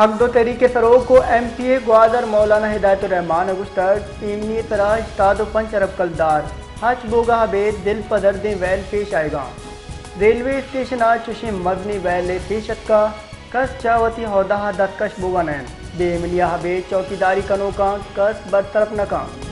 حق دو تحریک ءِ سروک ءُ ایم پی اے گوادر مولانا ہدایت الرحمان ءَ گوشتگ، ایمنی ءِ سرا ہشتاد ءُ پنچ ارب کلدار ہرچ بوگ ءَ ابید دل پدردیں ویل پیش آیگ ءَ انت۔ ریلوے اسٹیشن ءَ چشیں مزنیں ویلے پیش اتکگ، کس چہ وتی عہدہ ءَ دستکش بوگ ءَ نہ انت۔ بے ایمنی ءَ ابید چوکیداری کنوکاں کس برطرف نہ کنت۔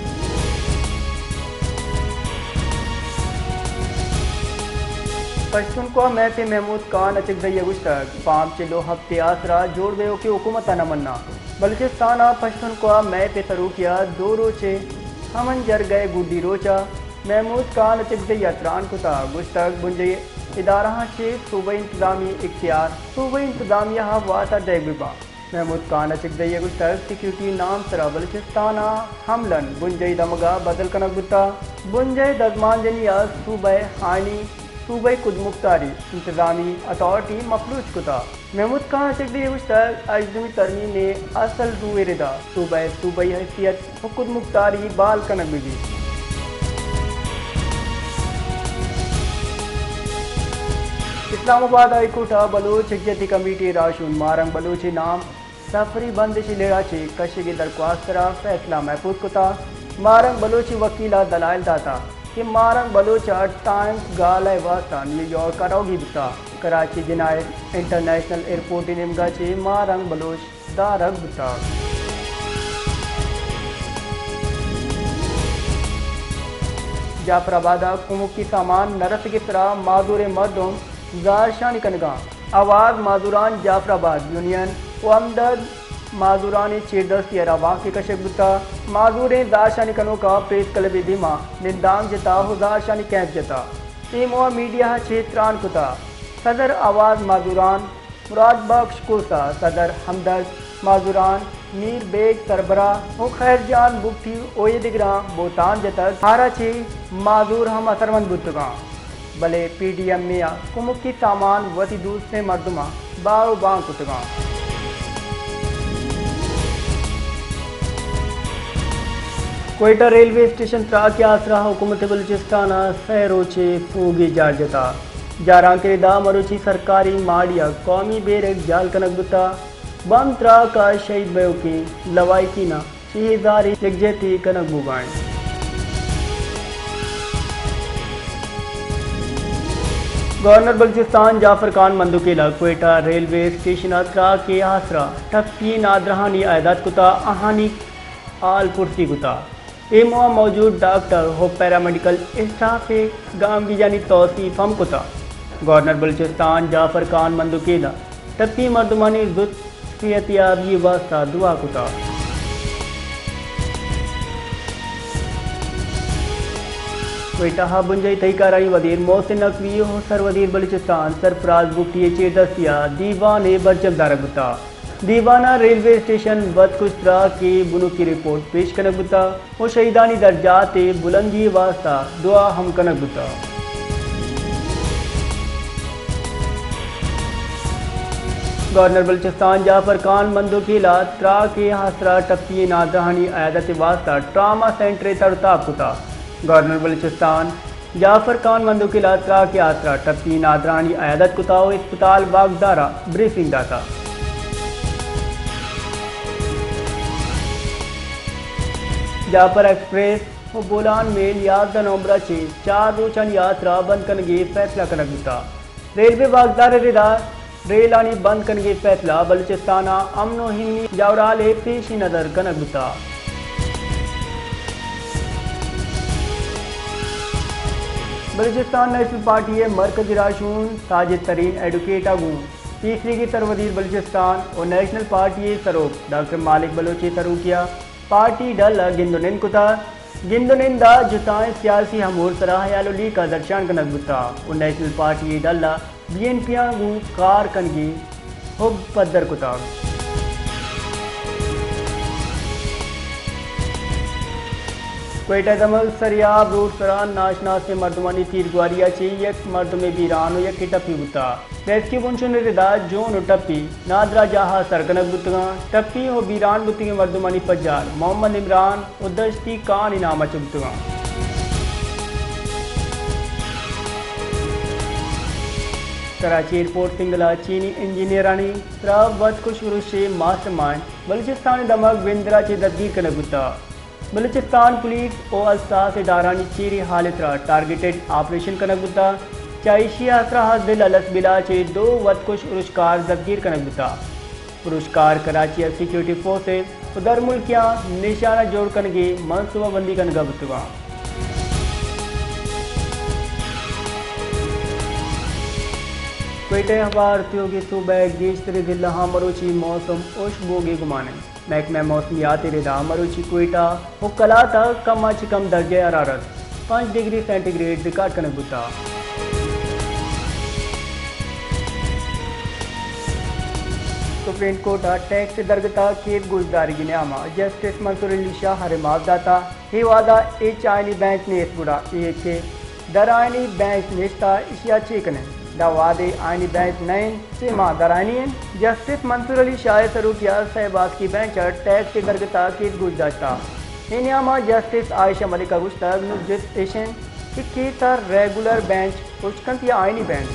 پشتونخوا میپ ءِ محمود خان اچکزئی ءَ گوشتگ، پانچ چل ءُ ہپت ءِ آسرا جوڑ بئیوکیں حکومت ءَ نہ مناں۔ بلوچستان ءَ پشتونخوا میپ ءِ سروکی ءَ دو روچ ءِ ہمن جرگہ ءِ گڈی روچ ءَ محمود خان اچکزئی ءَ تران کتگ، گوشتگ، بنجاہی ادارہاں چہ صوبائی انتظامی اختیار صوبائی انتظامیہ ءَ واتر دئیگ بہ باں۔ محمود خان اچکزئی ءَ گوشتگ، سیکورٹی نام سرا بلوچستان ءَ حملن بنجاہی دمگ ءَ بدل کنگ بوتگ، بنجاہی دزمانجنی ءَ صوبہ ءِ آئینی، صوبائی خودمختاری، انتظامی اتھارٹی مفلوج کتگ۔ محمود خان اچکزئی ءَ گوشتگ، ہژدہمی ترمیم ءِ اصل روح ءِ ردا صوبہ ءِ صوبائی حیثیت ءُ خودمختاری بحال کنگ بہ بیت۔ اسلام آباد ہائی کورٹ ءَ بلوچ یکجہتی کمیٹی ءِ راہشون ماہ رنگ بلوچ ءِ نام سفری بندش ءِ لڑ ءَ چہ کشگ ءِ درخواست ءِ سرا فیصلہ محفوظ کتگ۔ ماہ رنگ بلوچ ءِ وکیل ءَ دلائل داتگ کہ ماہ رنگ بلوچ ءَ ٹائمز گالہ ءِ واستہ نیویارک ءَ روگی بوتگ۔ کراچی جناح انٹرنیشنل ایئرپورٹ ءِ نیمگ ءَ چہ ماہ رنگ بلوچ دارگ بوتگ۔ جعفر آباد ءَ کمکی سامان نہ رسگ ءِ سرا معذوریں مردم زہرشانی کنگ ءَ انت۔ آواز معذوران جعفر آباد یونین ءُ ہمدرد معذورانی چیردستی ءَ را بانک ءَ کشگ بوتگ۔ معذوریں زہرشانی کنوکاں پریس کلب ءِ دیما نندانک جتگ ءُ زہرشانی کیمپ جتگ۔ ایم او ءَ میڈیا ءَ چہ تران کتگ۔ صدر آواز معذوران مراد بخش کھوسہ، صدر ہمدرد معذوران، میر بیگ سربراہ ءُ خیر جان بگٹی ءُ اے دگراں بہتام جتگ، آرا چہ معذور ہم اثرمند بوتگاں، بلے پی ڈی ایم اے ءَ کمکی سامان وتی دوستیں مردماں بار ءُ بان کتگاں۔ کوئٹہ ریلوے اسٹیشن تراک ءِ آسرا حکومت بلوچستان ءَ سئے روچے سوگی جار جتگ۔ جارانک ءِ ردا مروچی سرکاری ماڑی ءَ قومی بیرک جہل کنگ بوتگ۔ بمب تراک ءَ شہید بئیوکیں لواحقیناں چہ ہزارے یکجہتی کنگ بوگ ءَ انت۔ گورنر بلوچستان جعفر خان مندوخیل ءَ کوئٹہ ریلوے اسٹیشن ءَ تراک ءِ آسرا ٹپی نادراہانی عیادت کتگ، آہانی حال پرسی کتگ۔ اے موہ ءَ موجود ڈاکٹر ءُ پیرامیڈیکل اسٹاف ءَ گامگیجانی توسیپ ہم کتگ۔ گورنر بلوچستان جعفر خان مندوخیل ءَ ٹپی مردمانی زوت صحت یابی ءِ واستہ دعا کتگ۔ کوئٹہ ءَ بنجاہی تہی کارانی وزیر محسن نقوی ءُ سروزیر بلوچستان سرفراز بگٹی ءِ چیردستی ءَ دیوانے برجم دارگ بوتگ۔ دیوان ءَ ریلوے اسٹیشن، بتکش تراک ءِ بنکی رپورٹ پیش کنگ بوتگ ءُ شہیدانی درجات ءِ بلندی ءِ واستہ دعا ہم کنگ بوتگ۔ گورنر بلوچستان جعفر خان مندوخیل ءَ تراک ءِ آسرا ٹپی نادراہانی عیادت ءِ واستہ ٹراما سینٹر ءِ تر ءُ تاب کتگ۔ گورنر بلوچستان جعفر خان مندوخیل ءَ تراک ءِ آسرا ٹپی نادراہانی عیادت کتگ ءُ اسپتال واکدار ءَ بریفنگ داتگ۔ جعفر ایکسپریس ءُ بولان میل یازدہ نومبر ءَ چہ چار روچانی ہاترا بند کنگ ءِ فیصلہ کنگ بوتگ۔ ریلوے واکدار ءِ ردا ریلانی بند کنگ ءِ فیصلہ بلوچستان ءَ امن ءُ ایمنی جاورھال ءِ پیش نظر کنگ بوتگ۔ بلوچستان نیشنل پارٹی ءِ مرکزی راہشون ساجد ترین ایڈووکیٹ ءَ گوں پیسریگیں سروزیر بلوچستان ءُ نیشنل پارٹی ءِ سروک ڈاکٹر مالک بلوچ ءِ سروکی ءَ پارٹی ڈل ءَ گند ءُ نند کتگ۔ گند ءُ نند ءَ جتائیں سیاسی امور سرا ہیال ءُ لیکہ درشان کنگ بوتگ ءُ نیشنل پارٹی ءِ ڈل ءَ بی این پی آں گوں کار کنگ ءِ حب پدر کتگ۔ کوئٹہ دمگ سریاب روڈ سرا ناشناسیں مردمانی تیرگواری ءَ چہ یک مردمے بیران ءُ یکے ٹپی بوتگ۔ ریسکیو بنشون ءِ ردا جون ءُ ٹپی نادراہ جاہ ءَ سر کنگ بوتگاں۔ ٹپی ءُ بیران بوتگیں مردمانی پجار محمد عمران ءُ دشتی خان ءِ نام ءَ چہ بوتگاں۔ کراچی ایئرپورٹ سنگل ءَ چینی انجینئرانی سرا وت کش ارش ءِ ماسٹر مائنڈ بلوچستان ءِ دمگ وندر ءَ چہ دزگیر کنگ بوتگ۔ بلوچستان پولیس ءُ حساس ادارھانی چیری ہال ءِ سرا ٹارگٹڈ آپریشن کنگ بوتگ۔ چہ ایشی ءَ سرا دل الس بلا چہ دو وت کش ارشکار دزگیر کنگ بوتگ۔ ارشکار کراچی ءَ سیکورٹی فورسز ءُ درملکیاں نشانہ جوڑ کنگ ءِ منصوبہ بندی کنگ ءَ بوتگ اَنت۔ کوئٹہ اخبار، تیوگیں صوبہ ءِ گیشتریں ضلعاں مروچی موسم ہشک بوگ ءِ گمان اِنت۔ محکمہ موسمیات ءِ ردا مروچی کوئٹہ ءُ قلات ءَ کم ءَ چہ کم درجہ حرارت پنچ ڈگری سینٹی گریڈ ریکارڈ کنگ بوتگ۔ سپریم کورٹ ءَ ٹیکس ءِ درگت ءَ کیس گوشدارگی نیام ءَ جسٹس منصور علی شاہ ءَ ریمارک داتگ، اے وہد ءَ ہچ آئینی بینچ نیست، گڑا اے کہ در آئینی بینچ نشتگ، ایشی ءَ چے کنیں؟ داں وہدے آئینی بینچ نہ اِنت، چے ما در آئینی اِنت؟ جسٹس منصور علی شاہ ءِ سروکی ءَ سئے باسکی بینچ ءَ ٹیکس ءِ درگت ءَ کیس گوش داشتگ۔ اے نیام ءَ جسٹس عائشہ ملک ءَ گوشتگ، نوں جست ایش اِنت کہ کیس ءَ ریگولر بینچ ہشک اِنت یا آئینی بینچ؟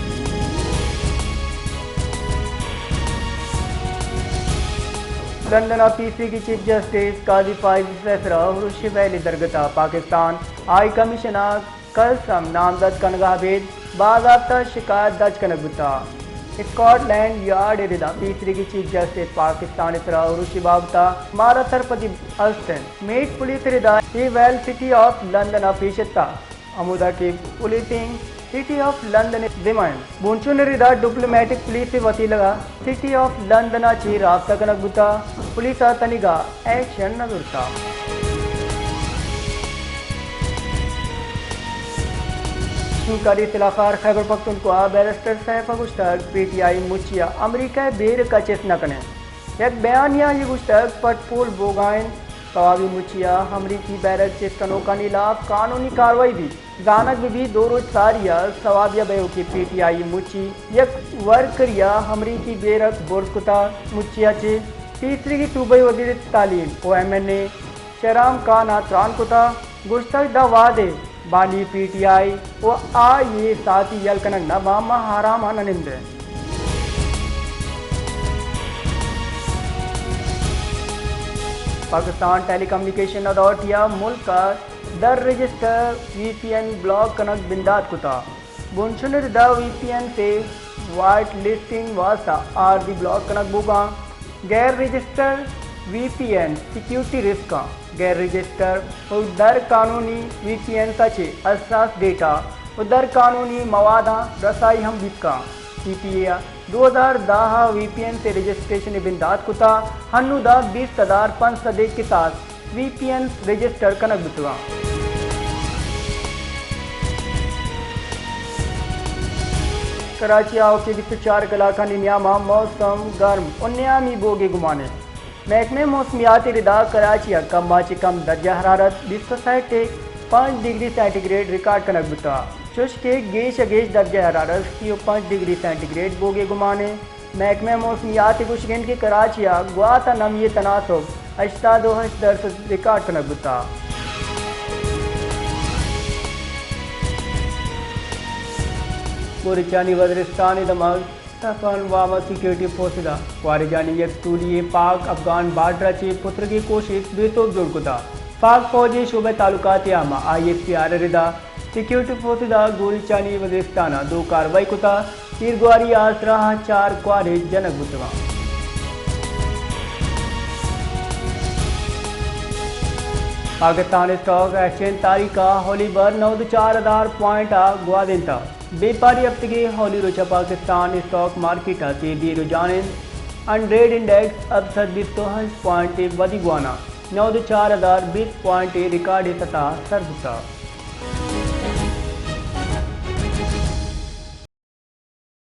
لندن ءَ پیسریگیں چیف جسٹس قاضی فائز ءِ سرا ارش ءِ ویل ءِ درگت ءَ پاکستان ہائی کمیشن ءَ کلثم نامزد کنگ ءَ ابید باضابطہ شکایت درج کنگ بوتگ۔ اسکاٹ لینڈ یارڈ ءِ ردا پیسریگیں چیف جسٹس پاکستان ءِ سرا ارش ءِ بابت ءَ مارا سرپدی است اِنت۔ میٹ پولیس ءِ ردا اے ویل سٹی آف لندن ءَ پیش اتگ، ہمودا کہ پولیسنگ سٹی آف لندن ءِ ذمہ اِنت۔ بنشون ءِ ردا ڈپلومیٹک پولیس ءِ وسیلگ ءَ سٹی آف لندن ءَ چہ رابطہ کنگ بوتگ، پولیس ءَ تنیگا ایکشن نہ زرتگ۔ شنگکاری سلاہکار خیبر پختونخوا بیرسٹر سیف ءَ گوشتگ، پی ٹی آئی مچی ءَ امریکہ ءِ بیرک ءَ چست نہ کنیں۔ یک بیانیہ ءَ گوشتگ، پٹ پول بوگا اِنت، ثوابی مچی ءَ امریکی بیرک چست کنوکانی ہلاپ قانونی کاروائی بیت۔ زانگ بہ بیت، دو روچ ساری ءَ ثوابیہ بئیوکیں پی ٹی آئی مچی یک ورکرے ءَ امریکی بیرک برز کتگ۔ مچی ءَ چہ پیسریگیں صوبائی وزیر تعلیم ءُ ایم این اے شہرام خان ءَ تران کتگ، گوشتگ، داں وہدے بانی پی ٹی آئی ءُ آئی ءِ ساہتی یل کنگ نہ باں، ما آرام ءَ نہ نندیں۔ پاکستان ٹیلی کمیونیکیشن اتھارٹی ءَ ملک ءَ در رجسٹر وی پی این بلاک کنگ بندات کتگ۔ بنشون ءِ ردا وی پی این سے وائٹ لسٹنگ واسطہ عارضی بلاک کنگ بوگاں۔ غیر رجسٹر وی پی این سیکیورٹی رسک آں۔ غیر رجسٹر ءُ در قانونی وی پی این ءَ چہ حساس ڈیٹا ءُ در قانونی مواداں رسائی ہم بیت کاں۔ سی پی اے ءَ دو ہزار دہ ءَ وی پی این سے رجسٹریشن ءِ بندات کتگ، ہنودا بیست ہزار پنچ سد ءِ کساس وی پی این رجسٹر کنگ بوتگاں۔ کراچی ءَ آؤکیں بیست ءُ چار کلاکانی نیام ءَ موسم گرم ءُ نیامی بوگ ءِ گمان اِنت۔ محکمہ موسمیات ءِ ردا کراچی ءَ کم ءَ چہ کم درجہ حرارت بیست ءُ سئے ٹک پنچ ڈگری سینٹی گریڈ ریکارڈ کنگ بوتگ، چوش کہ گیش ءَ گیش درجہ حرارت سی ءُ پنچ ڈگری سینٹی گریڈ بوگ ءِ گمان اِنت۔ محکمہ موسمیات ءِ گوشگ اِنت کہ کراچی ءَ گوات ءَ نمی ءِ تناسب ہشتاد ءُ ہشت درسد ریکارڈ کنگ بوتگ۔ بلوچستان ءِ وزیرستان ءِ دمگ تپان وام ءَ سیکورٹی فورسز ءَ کوارجانی یک ٹولی ءَ پاک افغان بارڈر ءَ چہ پترگ ءِ کوشست بے سوب جوڑ کتگ۔ پاک فوج ءِ شعبہ تعلقات ءِ ہما آئی ایس پی آر ءِ ردا سیکورٹی فورسز ءَ گوریچانی وزیرستان ءَ دو کاروائی کتگ۔ تیرگواری ءِ آسرا چار کوارج جنگ بوتگ اَنت۔ پاکستان اسٹاک ایکسچینج تاریخ ءَ ہولی بھر نود ءُ چار ہزار پوائنٹ ءَ گوازینتگ۔ بیپاری ہفتگے ہولی روچ ءَ پاکستان اسٹاک مارکیٹ ءَ تیزی ءِ رجحان اِنت۔ ہنڈریڈ انڈیکس ہپت سد بیست ءُ ہشت پوائنٹ ءَ ودی گوان ءَ نود ءُ چار ہزار بیست پوائنٹ ءِ ریکارڈ ءِ سطح ءَ سر بوتگ۔